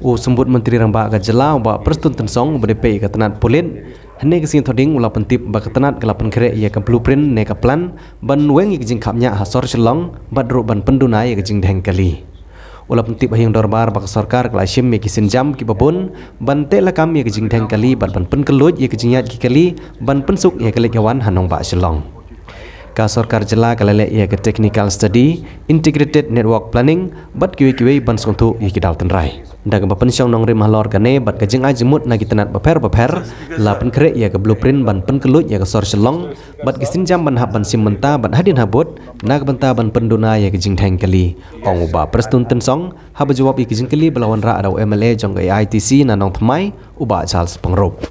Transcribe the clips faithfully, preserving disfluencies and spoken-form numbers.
U Symbud Myntri Rangbah ka jylla, u Bah Prestone Tynsong, uba dei peit ïa ka tnat pulit, hynne ka sngi Thohdieng u la pyntip ba ka tnat ka la pynkhreh ïa ka blueprint ne ka plan ban weng ïa ka jingkhapngiah ha sor Shillong bad ruh ban pynduna ïa ka jingdheng kali. U la pyntip ha ïing dorbar ba ka sorkar ka la shim ïa ki sienjam kiba bun ban teh lakam ïa ka jingdheng kali bad ban pynkylluid ïa ka jingïaid ki kali ban pynsuk ïa ka leit ka wan ha nongbah Shillong. Ka sorkar jylla ka la leh ïa ka technical study, integrated network planning bad kiwei kiwei ban sngewthuh ïa ki daw tynrai. Da kaba pynshong nongrim halor kane bad ka jingai jingmut na ki tnat bapher bapher, la pynkhreh ïa ka blueprint ban pynkylluid ïa ka sor Shillong bad ki sienjam ban hap ban shim bynta bad hadien habud na ka bynta ban pynduna ïa ka jingdheng kali, ong u Bah Prestone Tynsong haba jubab ïa ka jingkylli ba la wanrah da u M L A jong ka A I T C na Nongthymmai, u Bah Charles Pyngrope.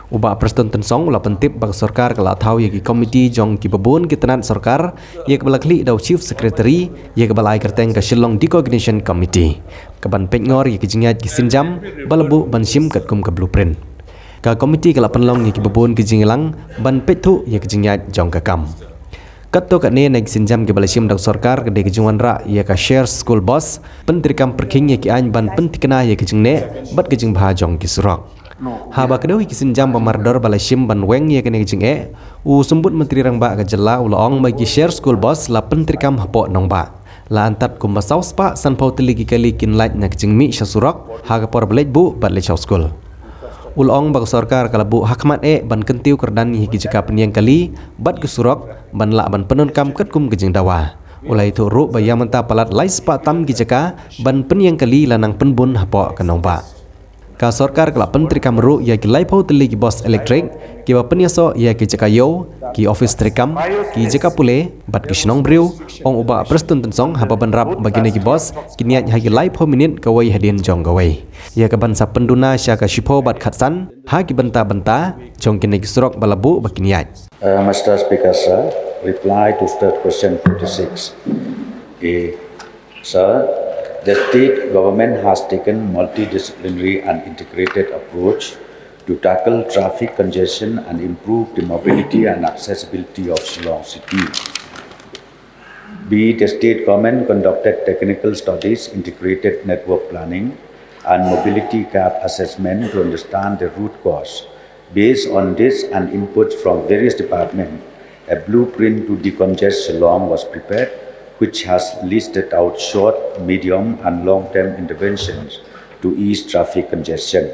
U Bah Prestone Tynsong u la pyntip ba ka sorkar ka la thaw ïa ki komiti jong kiba bun ki tnat sorkar, ïa kaba la khlieh da u Chief Secretary, ïa kaba la ai kyrteng ka Shillong Decongestion Committee, ka ban peit ngor ïa ki jingïaid ki sienjam ba la buh ban shim katkum ka blueprint. Ka komiti ka la pynlong ïa kiba bun ki jingïalang ban peit thuh ïa ki jingïaid jong ka kam. Katto katne na ki sienjam kiba la shim da ka sorkar ka dei ka jingwanrah ïa ka shared school bus, pyntreikam pyrkhing ïa ki aiñ ban pynthikna ïa ka jingneh bad ka jingbha jong ki surok. Haba kdew ïa ki sienjam ba mardor ba la shim ban weng ïa kane ka jingeh, u Symbud Myntri Rangbah ka jylla u la ong ba ki shared school bus la pyntreikam hapoh nongbah. La antad kumba saw spah sanphew tylli ki kali kin lait na ka jingmih sha surok ha ka por ba leit buh bad leit sha skul. U la ong ba ka sorkar ka la buh hakhmat eh ban kyntiew kyrdan ïa ki jaka pynïeng kali bad ki surok ban lah ban pyndonkam katkum ka jingdawa. U la ïathuh ruh ba ïa mynta palat lai spah tam ki jaka ban pynïeng kali la nang pynbun hapoh ka nongbah. Ka sorkar ka la pyntreikam ruh ïa ki laiphew tylli ki bus elektrik kiba pynïasoh ïa ki jaka ïew, ki ophis treikam, ki jaka pule bad ki shnong briew, ong u Bah Prestone Tynsong haba bynrap ba kine ki bus kin ïaid ha ki laiphew minit kawei hadien jong kawei. Ïa ka ban sa pynduna sha ka shiphew bad khatsan ha ki bynta bynta jong kine ki surok ba la buh ba kin ïaid. Uh, Mister Speaker, sir, reply to third question forty-six A. Sir, the state government has taken multidisciplinary and integrated approach to tackle traffic congestion and improve the mobility and accessibility of Shillong city. B. The state government conducted technical studies, integrated network planning, and mobility gap assessment to understand the root cause. Based on this and inputs from various departments, a blueprint to decongest Shillong was prepared, which has listed out short, medium, and long-term interventions to ease traffic congestion.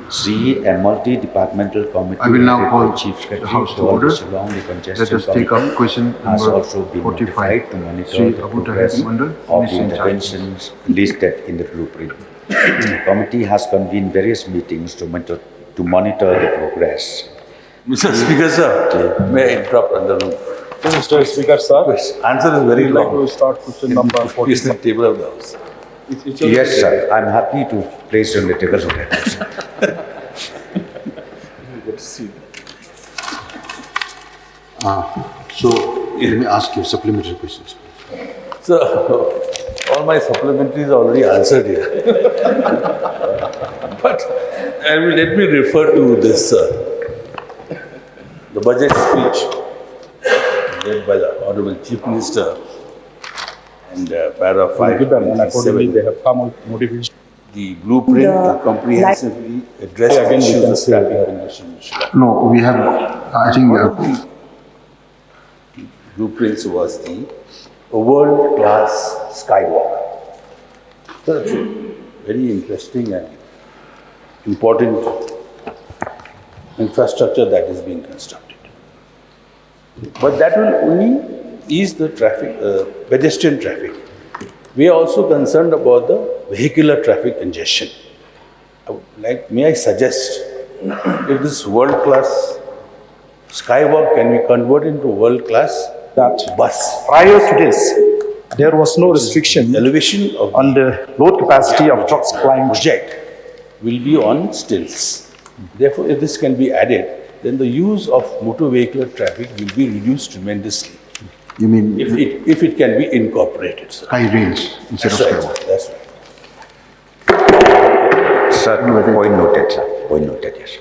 C. A multi-departmental committee I will now headed call by Chief the House Kathir to for order. the Shillong Let Decongestion us take up Committee question has number also been forty-five. notified to monitor Sri the Abu Tahir progress Mandal, of the Minister in charge. Interventions listed in the blueprint. The committee has convened various meetings to monitor, to monitor the progress. Mister Speaker, sir, may I interrupt under rule? Mister Speaker, sir, Yes, answer is very we'd like to long. Start question Can you number put this on forty-five. Table of the House. Yes, sir. I'm happy to place on the table of the House. Ah, so let me ask you supplementary questions. So, all my supplementaries are already answered here. But I will, let me refer to this, uh, the budget speech read by the Honorable Chief Minister and uh, paragraph five, Given and accordingly seven. They have come out notification. The blueprint The to comprehensively address the Again, we issues can of say traffic that. Congestion in Shillong. No, we have, I think we have, Blueprints was the world-class skywalk. So that's a very interesting and important infrastructure that is being constructed. But that will only ease the traffic, uh, pedestrian traffic. We are also concerned about the vehicular traffic congestion. I would like, may I suggest, if this world-class skywalk can be converted into world-class That bus. Prior to this, there was no restriction Elevation of on the load capacity of trucks plying. Project will be on stilts. Therefore, if this can be added, then the use of motor vehicular traffic will be reduced tremendously you mean if it, if it can be incorporated, sir. High range instead That's of right, skywalk? Sir. That's right. Sir, point noted, sir. Point noted, yes.